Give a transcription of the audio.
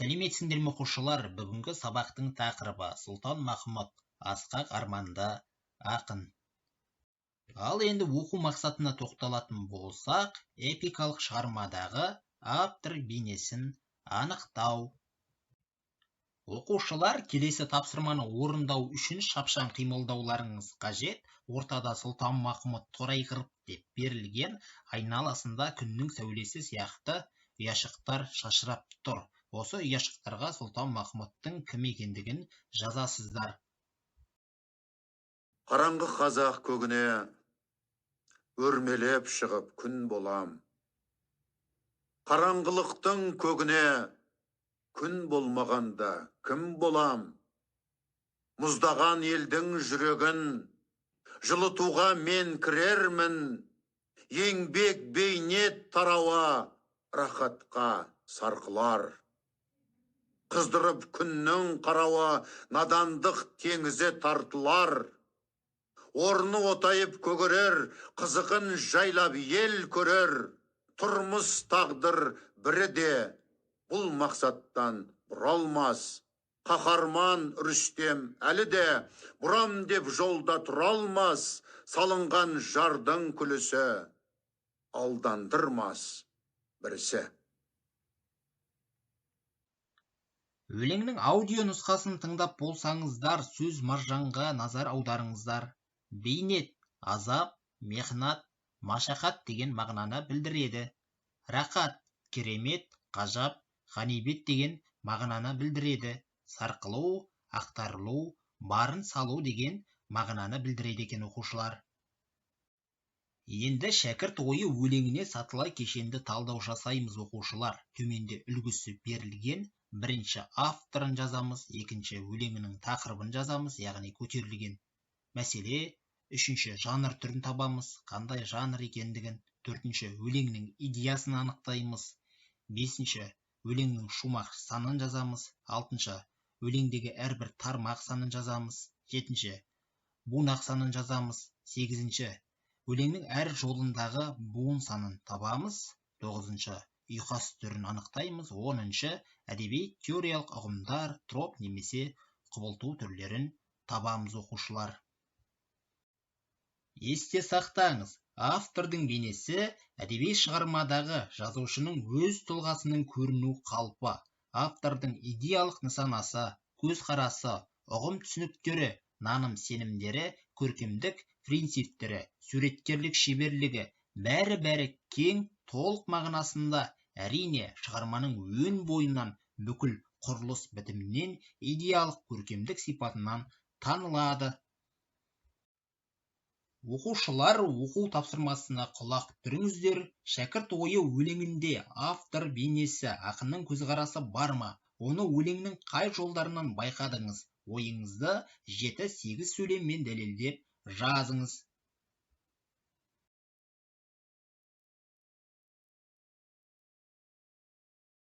Сәлеметсіңдер ме, оқушылар? Бүгінгі сабақтың тақырыбы Сұлтанмахмұт, асқақ арманды ақын. Ал енді оқу мақсатына тоқталатын болсақ, эпикалық шығармадағы автор бейнесін анықтау. Оқушылар, келесі тапсырманы орындау үшін шапшаң қимылдауларыңыз қажет. Ортада Сұлтанмахмұт Торайғыров деп берілген, айналасында күннің сәулесі сияқты ұяшықтар шашырап тұр. Осы ұяшықтарға Сұлтанмахмұттың кім екендігін жазасыздар. Қараңғы қазақ көгіне өрмелеп шығып күн болам. Қараңғылықтың көгіне күн болмағанда кім болам? Мұздаған елдің жүрегін жылытуға мен кірермін. Еңбек бейнет тарауа рахатқа сарқылар. Қыздырып күннің қарауа надандық теңізі тартылар. Орны отайып көгерер, қызығын жайлап ел көрер. Тұрмыс тағдыр бірі де бұл мақсаттан бұралмас. Қаһарман Рүстем әлі де бұрам деп жолда тұра алмас. Салынған жардың күлісі алдандырмас бірісі. Өлеңнің аудио нұсқасын тыңдап болсаңыздар, сөз маржанға назар аударыңыздар. Бейнет, азап, мехнат, машақат деген мағынаны білдіреді. Рақат, керемет, ғажап, ғанибет деген мағынаны білдіреді. Сарқылу, ақтарылу, барын салу деген мағынаны білдіреді екен, оқушылар. Енді Шәкірт ойы өлеңіне сатылай кешенді талдау жасаймыз, оқушылар. Төменде үлгісі берілген. Бірінші авторын жазамыз, екінші өлеңінің тақырыбын жазамыз, яғни көтерілген мәселе, үшінші жанр түрін табамыз, қандай жанр екендігін, төртінші өлеңнің идеясын анықтаймыз, бесінші өлеңнің шумақ санын жазамыз, алтыншы өлеңдегі әрбір тармақ санын жазамыз, жетінші бунақ санын жазамыз, сегізінші өлеңнің әр жолындағы буын санын табамыз, тоғызыншы ұйқас түрін анықтаймыз, оныншы әдеби теориялық ұғымдар, троп немесе құбылту түрлерін табамыз, оқушылар. Есте сақтаңыз, автордың бейнесі әдеби шығармадағы жазушының өз тұлғасының көріну қалпы, автордың идеялық нысанасы, көзқарасы, ұғым түсініктері, наным сенімдері, көркемдік принциптері, суреткерлік шеберлігі, бәрі-бәрі кең, толық мағынасында, әрине, шығарманың өн бойынан, бүкіл құрылыс бітімінен, идеялық көркемдік сипатынан танылады. Оқушылар, оқу тапсырмасына құлақ түріңіздер. Шәкірт ойы өлеңінде автор бейнесі, ақынның көзқарасы бар ма? Оны өлеңнің қай жолдарынан байқадыңыз? Ойыңызды 7-8 сөйлеммен дәлелдеп жазыңыз.